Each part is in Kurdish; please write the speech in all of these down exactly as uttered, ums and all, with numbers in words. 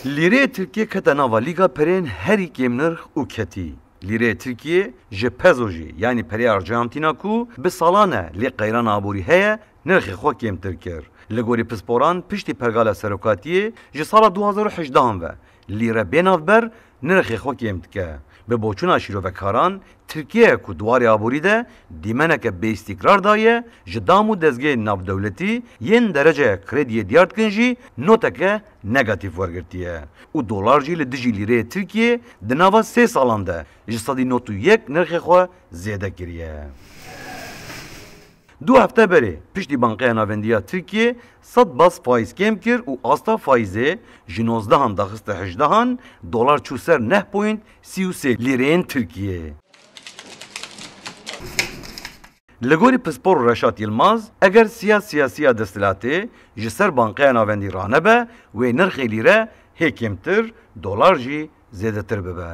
Lîreyê Tirkiyê kete nava lîga perên herî kêmnirx û ketî. Lîreyê Tirkiyê ji pezo jî, yanî perê arjantîna ku bi salan e lê qeyrana aborî heye, nirxê xwe kêmtir kir. Li gorî pisporan, piştî pergala serokatiyê ji sala du hazar û hejdehan ve lîre bê navber nirxê xwe kêm dike. Bi boçûna şîrovekaran, Tirkiye ku di warê aborî de dîmeneke bêîstîkrar daye, ji dam û dezgehên navdewletî yên dereceya krediyê diyar dikin jî noteke negatîf wergirtiye û dolar jî li dijî lîreyê Tirkiyê di nava sê salan de ji sedî nod û yek nirxê xwe zêde kiriye. Du hefte berê piştî Bankeya Navendî ya Tirkiyê sed baz faîz kêm kir û asta faîzê ji nozdehan daxiste hejdehan, dolar çû ser neh point sî û sê lîreyên Tirkiyê. Li gorî pispor Reşat Yilmaz, eger siya siyasiya desthilatê ji ser Bankeya Navendî ranebe, wê nirxê lîre hê kêmtir, dolar jî zêdetir bibe.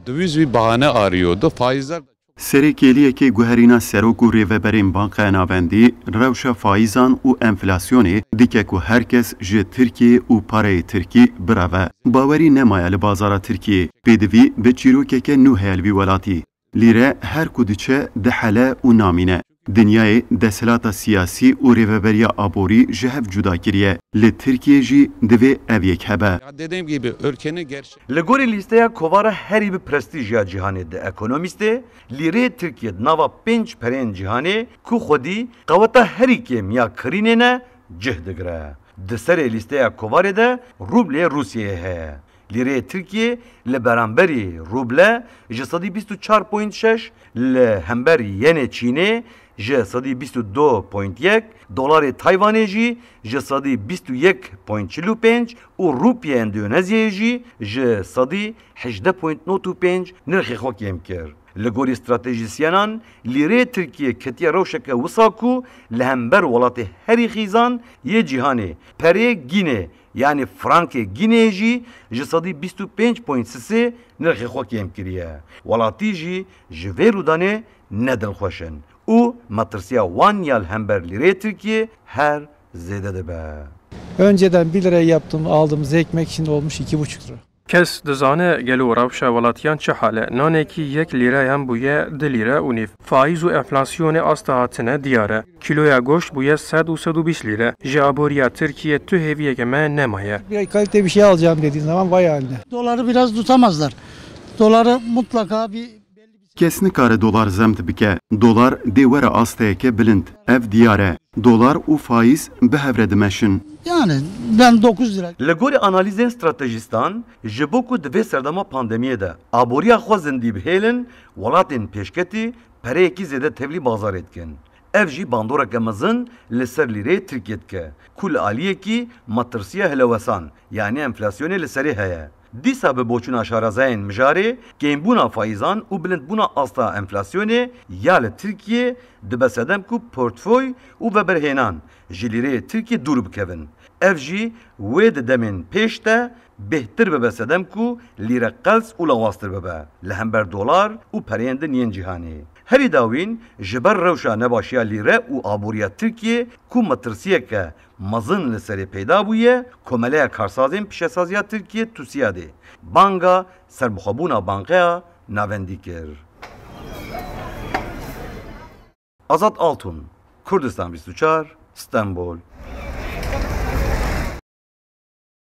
Döviz bir bahane arıyordu. Faizler Serê kêliyekê guherîna serok û rêveberên Bankeya Navendî rewşa faîzan û enflasyonê dike ku her kes ji Tirkiyê û pareyê tirkî bireve. Bawerî nemaye li bazara Tirkiyê. Pêdivî bi çîrokeke nû heye li vî welatî. Lîre her ku diçe dihele û namîne. Dinyayê desthilata siyasî û rêveberiya aborî ji hev cuda kiriye. Li Tirkiyê jî divê ev yek hebe. Ya dediğim gibi ülkenin gerçek Li gorî lîsteya kovara herî bi prestîj ya cîhanê The Economistê, lîreyê Tirkiyê di nava pênc pereyên cîhanê ku xwedî qeweta herî kêm ya kirînê ne cih digire. Di serê lîsteya kovarê de rûblê Rûsyayê heye. Lîreyê Tirkiyê li beramberî rûble ji sedî bîst û çar point şeş, li hember yenê Çînê ji sedî bîst û du point yek, dolarê Tayvanê jî ji sedî bîst û yek point çil û pênc û rûpiyê Endonezyayê jî ji sedî hejdeh point nod û pênc nirxê xwe kêm kir. Li gorî stratejîsyenan, lîreyê Tirkiyê ketiye rewşeke wisa ku li hember welatê herî xîzan yê cîhanê, perê Gînê, yanî frankê Gînê jî ji sedî bîst û pênc point sisê nirxê xwe kêm kiriye. Welatî jî ji vê rûdanê ne dilxweş in û metirsiya wan ya li hember lîreyê Tirkiyê her zêde dibe. Önceden bir liraya yaptığım, aldığımız ekmek şimdi olmuş iki buçuk lira. Kes dizane gelo rewşa welatiyan çi hal e? Nanekî yek lîre yan bûye du lîre û nîv. Faîz û enflasyonê asta hatine diyar e. Kîloya goşt bûye sed û sed û bîst lîre. Ji aboriya Tirkiyê tu hêviyeke me nemaye. Bir kalite bir şey alacağım dediğin zaman vay haline. Doları biraz tutamazlar. Doları mutlaka bir Kes nikare dolar zemt bike. Dolar dê were asteyeke bilind. Ev diyar e. Dolar û faîz bi hev re dimeşin. Yani ben dokuz lira. Li gorî analîzên stratejîstan, ji bo ku di vê serdema pandemiyê de aboriya xwe zindî bihêlin, welatên pêşketî pereyekî zêde tevlî bazarê dikin. Ev jî bandoreke mezin li ser lîreyê Tirkiyê dike, ku li aliyekî metirsiya hilewesan, yanî enflasyonê li serê heye. Dîsa bi boçûna şarezayên mijarê, kêmbûna faîzan û bilindbûna asta enflasyonê ya li Tirkiyê dibe sedem ku portföy û veberhênan ji lîreyê Tirkiyê dûr bikevin. Ev jî wê di demên pêş de bêhtir bibe sedem ku lîre qels û lawaztir bibe li hember dolar û pereyên din yên cîhanê. Herî dawîn, ji ber rewşa nebaşiya lîre û aboriya Tirkiyê ku metirsiyeke mezin li serê peyda bûye, Komeleya Karsazên Pîşesaziya Tirkiyê, TUSİADê, banga serbixwebûna Bankeya Navendî kir. Azad Altun, Kurdistan bîst û çar, Stenbol,